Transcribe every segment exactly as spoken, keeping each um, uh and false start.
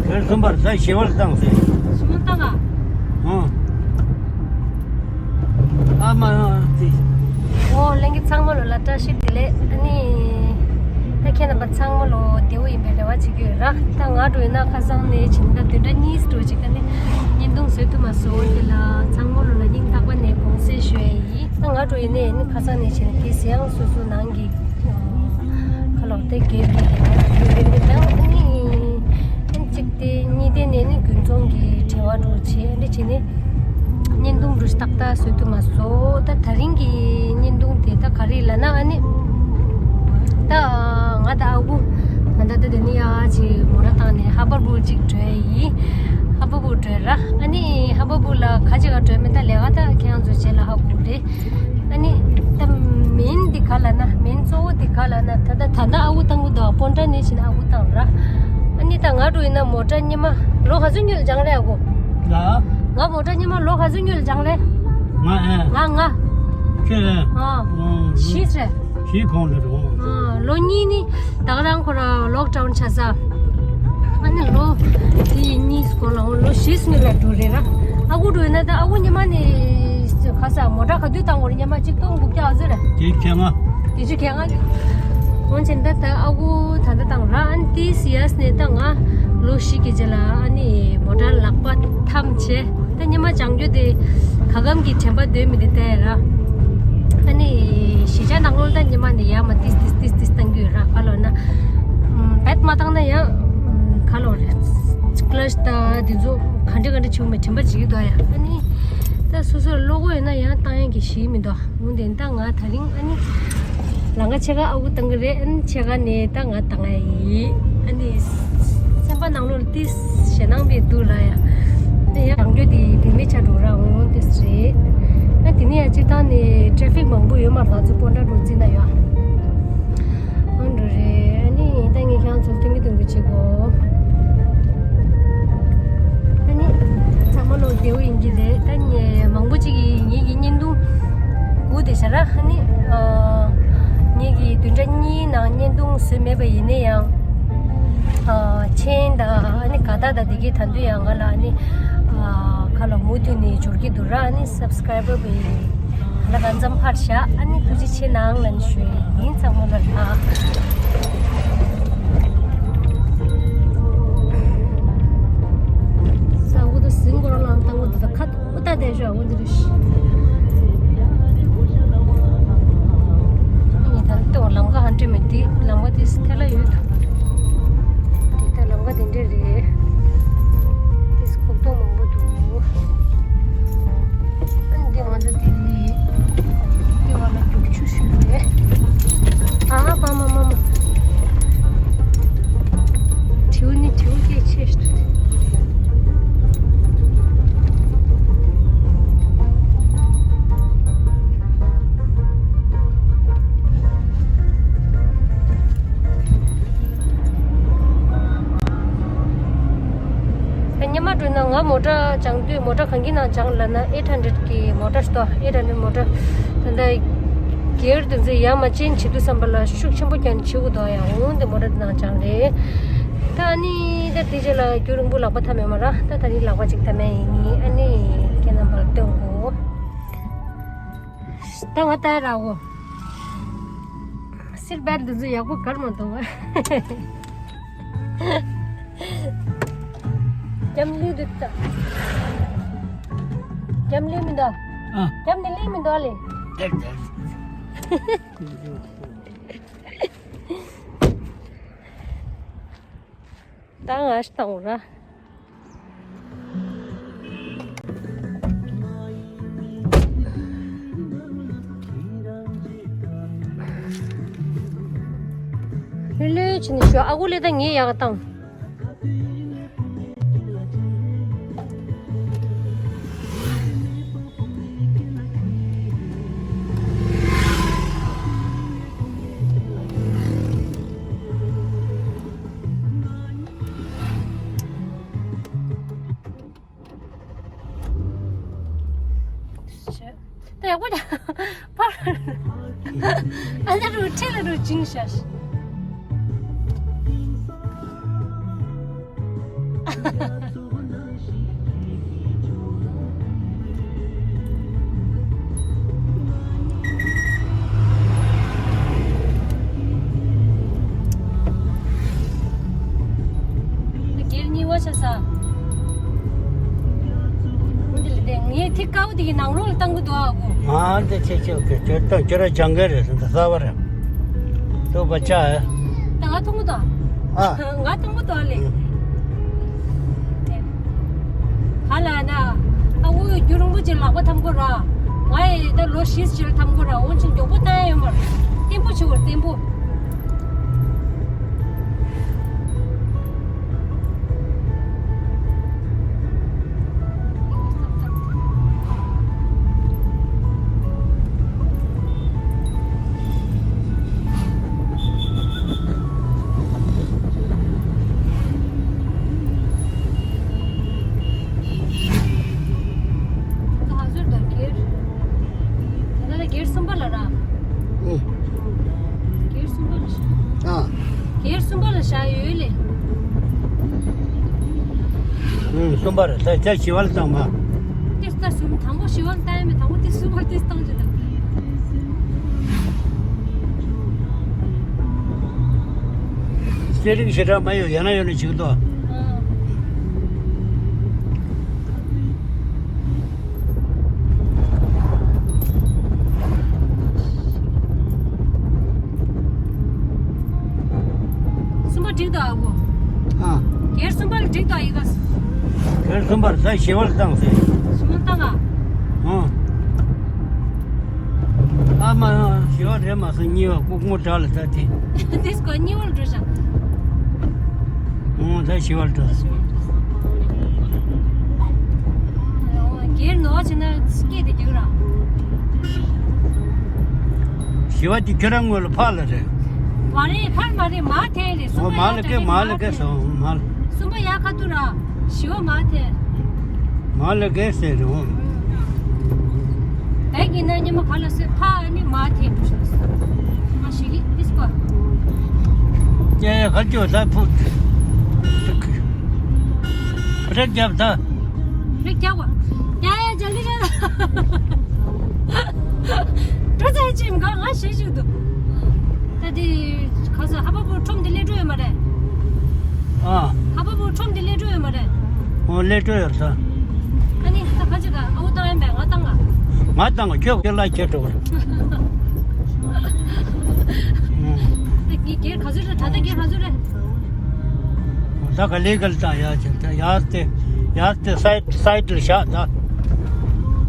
དེར་གསུམ་པར་ད་ཞི་བར་བཏང་ཟེར། ཞི་མོ་བཏང་ཨ། ཨང་། ཨ་མ་ཨ་ཙི། ཨོ་ལྷན་རྒྱས་ཚང་མ་ལོ་ལ་བཀྲ་ཤིས་བདེ་ལེགས། ཨ་ནི་ད་ཁྱེད་རྣམ་པ་ཚང་མ་ལོ་བདེ་བོ་ཡིན་པའི་རེ་བ་བྱེད་ཀྱི་ཡོད་ར། ད་ང་འགྲོ་ཡིན་ན་ཁ་སང་ནས་བྱིན་ད་བདུན་ཕྲག་གཉིས་འགྲོ་ཅིག་ཨ་ནི་བརྙན་ཐུང་བཟོས་ཐུབ་མ་སོང་། དེ་ལ་ཚང་མ་ལོ་ལ་སྙིང་ཐག་པ་ནས་དགོངས་སེལ་ཞུ་ཡ་ཡིན། ད་ང་འགྲོ་ཡིན་ནས་ནི་ཁ་སང་ནས་བྱིན་དེ་ཟེར་ཡང་སོ་སོ་ནང་གི་ཁ་ལོག་དེ་སྒེར་གྱི་ལས་ཀ་ཡོད་རེད། ད་ཨ་ནི་ཨ་ནི་གཅིག་དེ་གཉིས་དེ་ནས་ནི་དགུན་ཚོང་གི་བྲེལ་བ་འགྲོ་བྱེད་ཨ་ནི་བྱེད་ནས་བརྙན་ཐུང་འགྲོ་ཏག་ཏག་བཟོ་ཐུབ་མ་སོང་། ད་ད་རིང་གི་བརྙན་ཐུང་དེ་ད་ག་རེ་ལབ་ན་ཨ་ནི་ད་ང་ད་ཨ་ཁུ་ང་ད་ད་དེ་ནི་ཡ་ཅི་མོ་ར་བཏང་ནས་ཧ་པར་བུ་ཅིག་འགྲོ་ཡ་ཡིན། ཧ་པར་བུ་འགྲོ་ཡ་ར། ཨ་ནི་ཧ་པར་བུ་ལ་ག་ཅིག་ག་འགྲོ་ཡ་མིན་ད་ལས་ཀ་ད་ཁྱེད་རང་ཚོ་རྗེས་ལ་ཧ་གོ་རེད། ཨ་ནི་ད་མིན་འདི་ག་ལ་ན་མིན་གཙོ་བོ་འདི་ག་ལ་ན་ད་ད་ད་ད་ཨ་ཁུ་བཏང་གི་འདུག་སྤོན་ཊ་ནས་ཕྱིན་ཨ་ཁུ་བཏང་ར། ཨ་ནི་ད་ང་འགྲོ་ཡིན་ན་མོ་ཊ་སྔོན་མ་ལོ་ག་ཚོད་སྔོན་ལ་སྦྱངས་རེད་ཨ་ཁུ། ལ། ང་མོ་ཊ་སྔོན་མ་ལོ་ག་ཚོད་སྔོན་ལ་སྦྱངས་རེད། ང་ཨེ། ང་ང་། ཁྱོད་ཨེ། ཨ། ཨོ། བཞི་རེད། བཞི་གོང་ལ་འགྲོ། ཨ། ལོ་གཉིས་ནི་ད་ག་རང་ཁོ་ར་ལོག་ཌའུན་ཆགས་ས། ཨ་ནི་ལོ་དེ་གཉིས་སྐོར་ལ་འོ་ལོ་བཞི་སྔོན་ལ་འགྲོ་རེད་ར། ཨ་ཁུ་འགྲོ་ཡིན་ན་ད་ཨ་ཁུ་སྔོན་མ་ནས་ཁ་ས་མོ་ཊ་ག་དུས་བཏང་བ་རེད། སྔོན་མ་གཅིག་སྟོང་དགུ་བརྒྱ་ཨ་ཟེར་ར། དེ་ཁྱེད་ང་། དེ་ཆུ་ཁྱེད་ང་། འོན་ཀྱང་ད་ད་ཨ་ཁུ་ད་ད་བཏང་ར། ཨ་ནི་དེ་སི་ཡས་ནས་ད་ང་ལོ་བཞི་གི་རྗེས་ལ་ཨ་ནི་མོ་ཊ་ལག་པ་འཐམ་བྱས། ད་སྔོན་མ་སྦྱང་རྒྱུ་དེ་ག་གམ་གྱི་དྲན་པ་འདོད་མི་དེ་ལྟ་ཡ་ར། ཨ་ནི་གཞིས་ཆགས་ནང་ལོགས་ད་སྔོན་མ་ནས་ཡར་མར་ཏིས་ཏིས་ཏིས་ཏིས་བཏང་གི་ཡོད་ར། ག་ལོ་ན་བེད་མ་བཏང་ན་ཡང་ག་ལོ་རེད། ཀི་ལ་ཆི་ད་དེ་ཚོ་ག་འདྲ་ག་འདྲ་བྱུང་མེད་དྲན་པ་བྱེད་ཀྱི་འདུག་ཡ། ཨ་ནི་ད་སོ་སོར་བློ་ཁོག་ཡོད་ན་ཡང་བཏང་ཡ་གི་གཞི་མི་འདུག་འོན་ཏེ་ད་ང་ད་རིང་ཨ་ནི་ལམ་ཁ་ཕྱེད་ཀ་ཨ་ཁུ་བཏང་གི་རེད། ཨ་ནི་ཕྱེད་ཀ་ནས་ད་ང་བཏང་ཡ་ཡིན། ཨ་ནི་སེམས་པ་ནང་ལོགས་ཏིས་ཞེད་སྣང་བས་འདུག་ལ་ཡ། ཨ་ཡ་རང་རྒྱུད་དེ་བེད་མེད་ཆགས་འགྲོ་ར་འོང་ཏིས་རེད། ཨ་དེ་ནས་ཡ་སྤྱིར་བཏང་ནས་ཊེ་ཕིག་མང་པོ་ཡོད་མ་རེད། ང་ཚོ་སྤོན་ཊ་འགྲོ་རྩིས་ན་ཡ། འོང་འགྲོ་རེད། ཨ་ནི་ད་ངས་ཁྱེད་རང་ཚོར་སྟོན་གི་སྟོན་གི་བྱེད་གོ། ཨ་ནི་ཚང་མ་ལོ་བདེ་བོ་ཡིན་གྱི་རེད། ད་ངས་མང་པོ་ཅིག་གིས་ངེད་ཀྱི་བརྙན་ཐུང་སྒུག་བསྡད་ཤག་ར། ཨ་ནི་ངེད་ཀྱི་བདུན་ཕྲག་གཉིས་ནང་བརྙན་ཐུང་བཟོས་མེད་པ་ཡིན་ན་ཡང་། ཆེན་དང་ཨ་ནི་དགའ་རྟགས་དང་དེ་གའི་ད་དུང་ཡང་ང་ལ་ཨ་ནི་ཁ་ལོ་མུ་མཐུད་ནས་འབྱོར་གྱི་འདུག་ར། ཨ་ནི་སབ་སི་ཀ་རའི་བར་བས་ང་ལ་གང་འཚམ་ཕར་བཞག་ཨ་ནི་ཐུགས་རྗེ་ཆེ་གནང་ལབ་ནས་ཞུ་ཡི་ཡིན། ཚང་མ་ལ་ལ། ས་འུ་ད་ཟིན་གོ་ར་ལང་བཏང་གོ་འདི་ད་ཁ་འུ་ད་དེ་ཞོ་འུ་འདི་རུ་ཤི། ཨ་ནི་ད་ལྟ་ལམ་ཁ་ཧ་འདྲེ་མེད་དེ་ལམ་ཁ་དེ་ཐལ་ལ་ཡོད་དོ། དེ་ལྟར་ལམ་ཁ་དེ་འདྲས་རེད། དེ་ཁོག་སྟོང་མང་པོ་འདུག་ཨ་ནི་དེ་ང་ཚོ་དེ་རེད། དེ་བ་ལ་རྒྱུག་ཆུ་ཞུ་རེད། ཨ་ཧ་པ་མ་མ་མ། དྲེའུ་ནི་དྲེའུ་སྐད་ཆེ་ཞིག་རེད། ད་སྔོན་མ་འགྲོ་ན་ང་མོ་ཊ་སྦྱང་དུས་མོ་ཊ་གང་གི་ནང་སྦྱང་ལབ་ན་ཨེཊ་ཧན་ཌེཌ་གི་མོ་ཊ་ཞིག་འདུག་ཨེཊ་ཧན་ཌེཌ་མོ་ཊ། ད་ལྟ་གེར་དེ་ཚོ་ཡར་མར་ཅན་བྱེད་དུས་ཙམ་པ་ལ་ཤུགས་ཆེན་པོ་རྒྱག་ནས་བྱེད་དགོས་འདུག་ཡ། འོང་དེ་མོ་ཊ་དེ་ནང་སྦྱང་རེད། ད་ཨ་ནི་ད་དེ་རྗེས་ལ་རྒྱུན་རིང་པོ་ལག་པ་འཐམ་ཡོད་མ་རེད། ད་ད་རིང་ལག་པ་ཅིག་འཐམ་ཡ་ཡིན། ཨ་ནི་ཁྱེད་རྣམ་པར་སྟོན་གོ། ད་ང་ལྟ་ཡ་ར་འོ། སིལ་བེར་འདི་ཚོ་ཡག་པོ་གར་མ་འདུག་སྐྱབས་ལུས་འདུག་ད། སྐྱབས་ལུས་མི་འདུག་ཨ། སྐྱབས་ནི་ལུས་མི་འདུག་ལེ། ད་ང་ཞིག་བཏང་ར། ལྷོད་ལྷོད་བྱས་ནས་ཞོག་ཨ་ཁུ་ལེ། ད་ངས་ཡག་བཏང་། ད་ཡག་པོ་ད། ཕར། ཨ་ལ་རུ་ཁྲེ་ལ་རུ་བྱིང་ཤག་སྒེར་གཉིས་པ་ཆགས་ས། འོ་དེ་ལ་བལྟས། ངས་ཐིག་དཀར་པོ་དེ་གི་ནང་ལོགས་ལ་བཏང་གི་འདུག་ཨ་ཁུ། ང་འདི་ཆེ་ཆེ་གི་ཁྱོད་ད་ཁྱོད་ར་སྦྱང་གི་རེད་ཟེར་ད་གསར་པ་རེད། ལྟོས་པ་ཆ་ཨེ། ད་ང་མཐོང་གི་འདུག་ཨ། ང་མཐོང་གི་འདུག་ཨ་ལེ། ཨུ། ཧ་ལ་ན། ཨ་ཁུ་རྒྱུན་རིང་པོ་ཅིག་ལག་པ་འཐམ་དགོས་ར། ང་ཡི་ད་ལོ་བཞི་ཅིག་འཐམ་དགོས་ར། འོན་ཀྱང་མགྱོགས་པོ་བཏང་ཡ་ཡོད་མ་རེད། བརྟན་པོ་བྱེད་དགོས་བརྟན་པོ། ད་ལྟ་སྒེར་གསུམ་པ་ལ་ར། ཨུ། སྒེར་གསུམ་པ་ལ་བཞག་ཨ། སྒེར་གསུམ་པ་ལ་བཞག་ཡོད་ལེ། ཨུ། གསུམ་པ་རེད། ད་ད་བཞི་པ་ལ་བཏང་མ། དེ་ལྟ་གསུམ། དང་པོ་བཞི་པ་ལ་བཏང་ཡ་མེད། དང་པོ་དེ་གསུམ་པ་དེ་བཏང་བྱས་ད། སེ་རིང་ཞེ་དྲག་མ་ཡོད། ཡང་ན་ཡོད་ན་བྱེད་ཀྱི་འདུག་ཨ། གསུམ་པ་འགྲིག་འདུག་ཨ་ཁུ། ཨ། སྒེར་གསུམ་པ་ལ་འགྲིག་འདུག་ཡི་གེ། སྒེར་གསུམ་པར་ད་བཞི་པ་ལ་བཏང་ཟེར། བཞི་པ་བཏང་ཨ། ཨ། ཨ་མ། བཞི་པ་རེད་མ་སོང་། གཉིས་པ་ལྐུགས་མོ་དྲག་ལ་ད་དེ། དེ་སྐོར་གཉིས་པ་ལ་འགྲོ་བཞག་ཨོ་ད་བཞི་པ་ལ་འགྲོ། སྒེར་ནོར་བྱས་ན་སྐད་དེ་རྒྱག་ར། བཞི་པ་དེ་ཁྱོད་རང་ངོས་ལ་ཕར་ལ་རེད། མ་རེད། ཕར་མ་རེད། མར་འཐེན་རེད། གསུམ་པ་ཡར་འགྲོ་རེད། མར་ལ་སྐད་སོང་། མར། གསུམ་པ་ཡར་ཁ་ཐུག་ར། བཞི་པ་མར་འཐེན། མར་ལ་སྐད་ཟེར་རེད་འོ། བས་ཀྱི་ན་ཉི་མ་ག་ལ་སོད་ཕ་ནི་མ་ཐེ་བུ་ཤོ་སོ། ང་ཞིག་གི་དིས་པ། ཀྱེ་ག་ཅོ་ད་ཕུ། རེག་རྒྱབ་ད། རེག་རྒྱབ་བ། ཡ་ཡ་ཇལ་ལི་རེད། ཏྲོ་ཚ་ཅིམ་ག་ང་ཞིག་ཞིག་འདུག་ད་དེ་ག་ས་ཧ་པ་པོ་ཁྲོམ་དེ་ལས་འགྲོ་ཡོད་མ་རེད། ཨ། ཧ་པ་པོ་ཁྲོམ་དེ་ལས་འགྲོ་ཡོད་མ་རེད། ཨོ་ལས་འགྲོ་ཡོད་ས། ཨ་ནི་ད་ཁ་ཅིག་ག་ཨའུ་བཏང་ཡིན་པས་ང་བཏང་ག་ང་བཏང་ག་ཁྱོད་ཁྱོད་ལ་ཁྱེད་འགྲོ་ག་ད་ངས་སྒེར་ག་ཚོད་རེད། ད་ལྟ་སྒེར་ག་ཚོད་རེད། ད་ག་ལེ་གལ་བཏང་ཡ་ཅིག་ད་ཡར་དེ་ཡར་དེ་སའིད་སའིད་ལ་བཞག་ད།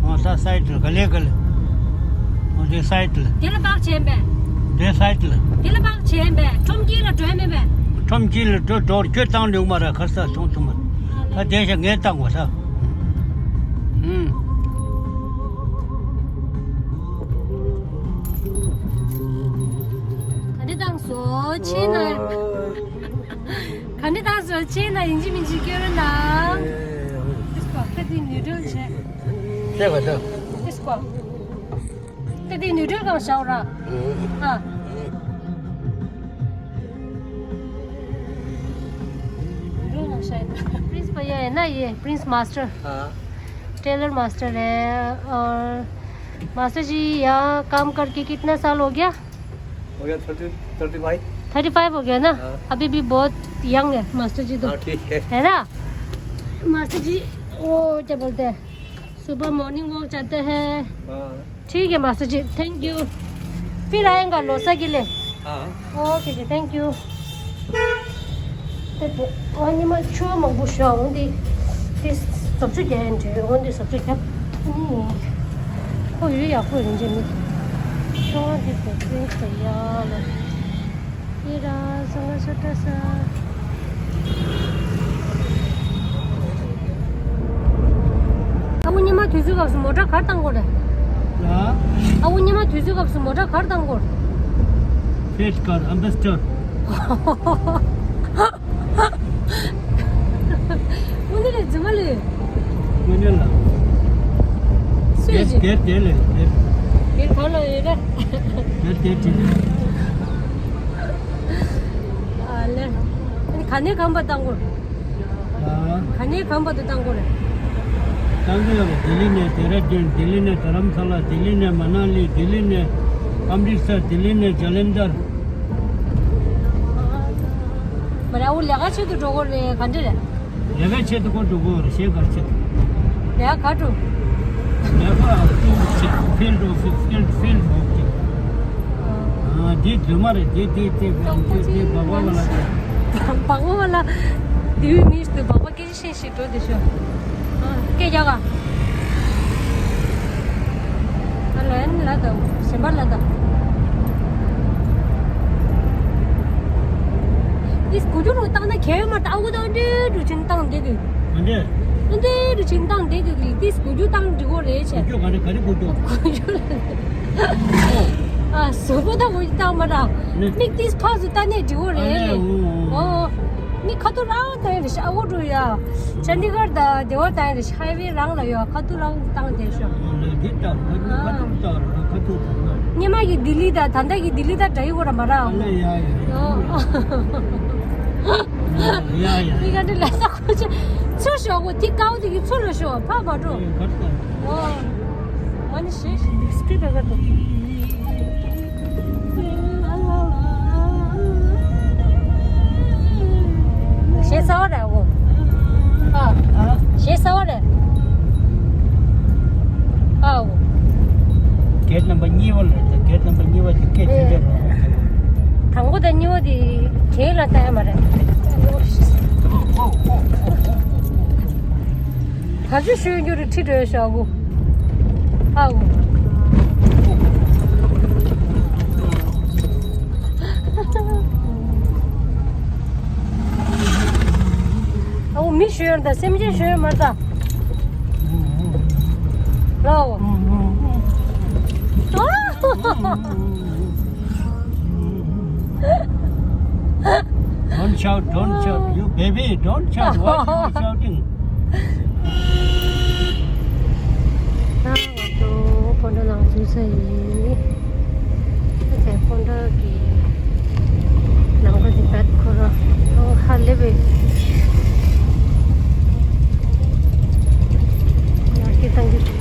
ཨོ་ད་སའིད་ལ་ག་ལེ་གལ། ཨོ་དེ་སའིད་ལ། དེ་ལ་བག་བྱས་པས། དེ་སའིད་ལ། དེ་ལ་བག་བྱས་པས། ཁྲོམ་དཀྱིལ་ལ་འགྲོ་མེད་པས། ཁྲོམ་དཀྱིལ་ལ་འགྲོ་འགྲོ་ཁྱོད་བཏང་ལུགས་མ་ར་ཁར་ས་སོང་ཐུབ་མ། ད་དེ་ཤ་ངས་བཏང་བ་ད། ཨུམ། ག་འདྲ་བཏང་སོ་ཆེ་ན། ག་འདྲ་བཏང་སོ་ཆེ་ན་ཡིན་གཅིག་མིན་གཅིག་སྐྱོ་རུ་ན། དེ་སྐོར་ཁ་དེ་ནུས་སྒྲོལ་བྱས། དེ་བ་ད། དེ་སྐོར། ད་དེ་ནུས་སྒྲོལ་གང་བཞག་ར། ཨ། ནུས་སྒྲོལ་གང་བཞག་ཡིན། प्रिंस भैया है ना, ये प्रिंस मास्टर। हाँ। टेलर मास्टर है। और मास्टर जी, यहाँ काम करके कितना साल हो गया? हो गया thirty, thirty five. Thirty five हो गया ना? हाँ। अभी भी बहुत यंग है मास्टर जी तो। हाँ, ठीक है। है ना? मास्टर जी, वो क्या बोलते हैं, सुबह मॉर्निंग वॉक जाते हैं। हाँ। ठीक है मास्टर जी, थैंक यू। फिर आएगा लोसा के लिए। हाँ। ओके जी, thank you. ཨ་ཉི་མ་ཆུ་མང་པོ་ཤོར་འོང་དེ། དེ་བཟོ་བཅོས་རྒྱག་ཡིན་འདྲ། འོང་དེ་བཟོ་བཅོས་རྒྱག་ཨ་ནི། ཁོ་ཡོད་ཡག་པོ་ཡིན་འདྲ་མི། ཁྱོད་དེ་བཟོ་བཅོས་རྒྱག་ཡ་ལ། ཡེ་ར་ས་ང་ས་ཏྲ་ས། ཨ་ཁུ་ཉི་མ་དུས་ཚོད་སྐབས་སུ་མོ་ཊ་གར་བཏང་དགོས་རེད། ཡ། ཨ་ཁུ་ཉི་མ་དུས་ཚོད་སྐབས་སུ་མོ་ཊ་གར་བཏང་དགོས། ཕེད་ཀར་ཨམ་བེ་སི་ཌར། དངོས་གནས་ལས་རྫུན་མ་ལས། དངོས་གནས་ལ། སུས་ཀྱི། སྒེར་སྒེར་དེ་ལས་སྒེར། སྒེར་ག་ལ་ཡོད་རེད། སྒེར་དེ་དྲིས། ཨ་ལེ། ཨ་ནི་ག་ནས་གང་བ་བཏང་དགོས། ག་ནས་གང་བར་དུ་བཏང་དགོས་རེད། བཏང་གི་ཡོད་པ། ལྡི་ལི་ནས་ལྡེ་ར་ལྡུན། ལྡི་ལི་ནས་དྷ་རམ་ས་ལ། ལྡི་ལི་ནས་མ་ན་ལི། ལྡི་ལི་ནས་ཨམ་རི་སར། ལྡི་ལི་ནས་ཇ་ལན་དར། མ་རེད། ཨ་ཁུ་ལས་ཀ་ཆེད་དུ་འགྲོ་དགོས་རེད། ག་འདྲ་རེད། ལས་ཀ་ཆེད་དུ་ཁོ་འགྲོ་དགོས་རེད། གཞན་ག་རེ་ཆེད་དུ། ལས་ཀ་འགྲོ། ལས་ཀ་ཕིལ་ཌི་ཨོ་ཕི་སི། ཕིལ་ཌི་ཕིལ་ཌི་ཨོ་ཕི་སི། ཨ། འདི་རྫུན་མ་རེད། འདི་འདི་འདི་འདི་འདི་འདི་སྦག་སྦག་པ་ལ། སྦག་སྦག་པ་ལ། དེའི་མིང་དུ་སྦག་སྦག་སྐད་ཆ་བཤད་ཤིག་འགྲོ་དེ་ཤོག་ཨ། སྐད་རྒྱག་ག་ཨ་ལན་ལ་དང་གཞན་པ་ལ་དང་། འདི་སྒུག་རྒྱུ་རུ་བཏང་ན་གལ་མ་ད་ཨ་ཁུ་དང་འདྲེ་འགྲུ་ཆེན་བཏང་བསྡད་དུས། མ་འདྲེ། འདྲེ་འགྲུ་ཆེན་བཏང་བསྡད་དུས་ཀྱི་འདི་སྒུག་རྒྱུ་བཏང་འགྲིག་གོ་རེད་ཆེ། སྒུག་རྒྱུ་ག་རེ་ག་རེ་སྒུག་རྒྱུ། སྒུག་རྒྱུ་ལ། ཨ་སོག་པོ་ད་འོ་ཡི་བཏང་མ་ར། ནི། མིག་ཏིས་ཕག་སུ་ལྟ་ནས་འགྲིག་གོ་རེད། ཨ་ནི་འོ་འོ། འོ། མི་ཁ་ཐུག་རང་བཏང་ཡ་རེད་ཤག་ཨ་ཁུ་འགྲུ་ཡ། ཅན་ཌི་གར་དང་སྡེ་བ་བཏང་ཡ་རེད་ཤག་ཧའི་ཝེ་རང་ལ་ཡོད། ཁ་ཐུག་རང་བཏང་བསྡད་ཤག་ཨ་ལས་འདི་ལྟར་ཁ་ཐུག་ཁ་ཐུག་ལྟར་ཁ་ཐུག་ཐུག་ན། སྔོན་མ་གི་ལྡི་ལི་དང་ད་ལྟ་གི་ལྡི་ལི་དང་འདྲ་ཡི་གོ་ར་མ་ར། ཨ་ལས་ཡ་ཡ། ཨོ། ཡ་ཡ། མི་ག་འདྲ་ལས་ས་ཁོ་ཆེ། ཚུར་ཤོག་གོ་དེ་ཀའོ་དེ་གི་ཚུར་ལ་ཤོག་ཕ་མ་འགྲོ། ཨོ། མ་ནི་ཤེས་ཤེས་སྐྱིད་པ་ག་འགྲོ། ཞེ་ས་བ་རེད་འོ། ཨ། ཞེ་ས་བ་རེད། ཨའོ། གེ་ཊི་ནམ་བར་གཉིས་པ་ལ་རེད། གེ་ཊི་ནམ་བར་གཉིས་པ་དེ་སྐད་ཆ་རྒྱབ་རོགས། དང་པོ་དང་གཉིས་པ་དེ་གྱེན་ལ་ལྟ་ཡ་མ་རེད། ད་ཅི་ཤོད་རྒྱུ་རེད། ཁྲིད་འགྲོ་ཡ་ཤག་གོ། ཨའོ། ཨའོ་མི་ཤོད་ཡོད་ད། སེམས་ཅན་ཤོད་ཡོད་མ་རེད་ད། ལའོ། Don't shout, don't shout. You baby, don't shout. Why you shouting? ད་ང་ཚོ་ཕོན་ཊ་ནང་ཚུད་ས་ཡིན། ད་ཚེ་ཕོན་ཊ་གི་ནང་ལ་དེ་བད་ཁོ་ར་ཧ་ལས་པའི་ཡར་རྒྱས་བཏང་གི།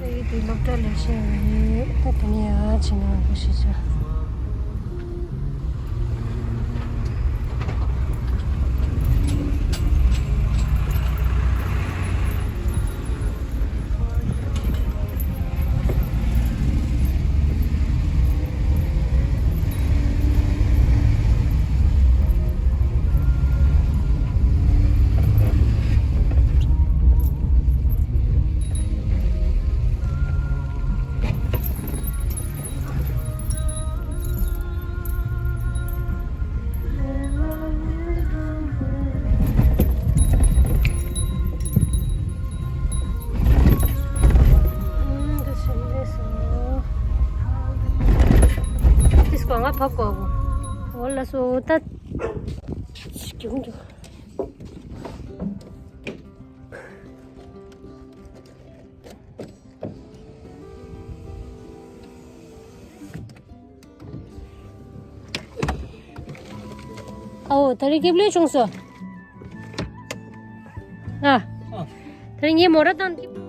ཨེ་དེ་སློབ་གྲྭ་ལས་བྱེད་ཡོད། ད་དེ་ནས་ཡར་ཕྱིན་ནས་ཡག་པོ་ཞིག་བྱ། ཏིས་ཀོ་ང་ཕབ་གོ་གོ། འོ་ལ་སོ་ད། སྐྱུང་འདུག་ཨའོ། ད་རེས་སྐྱིབས་ལོས་བྱུང་སོ། ཨ། ཨ། ད་རེས་ངའི་མོ་ར་དང་སྐྱིབས།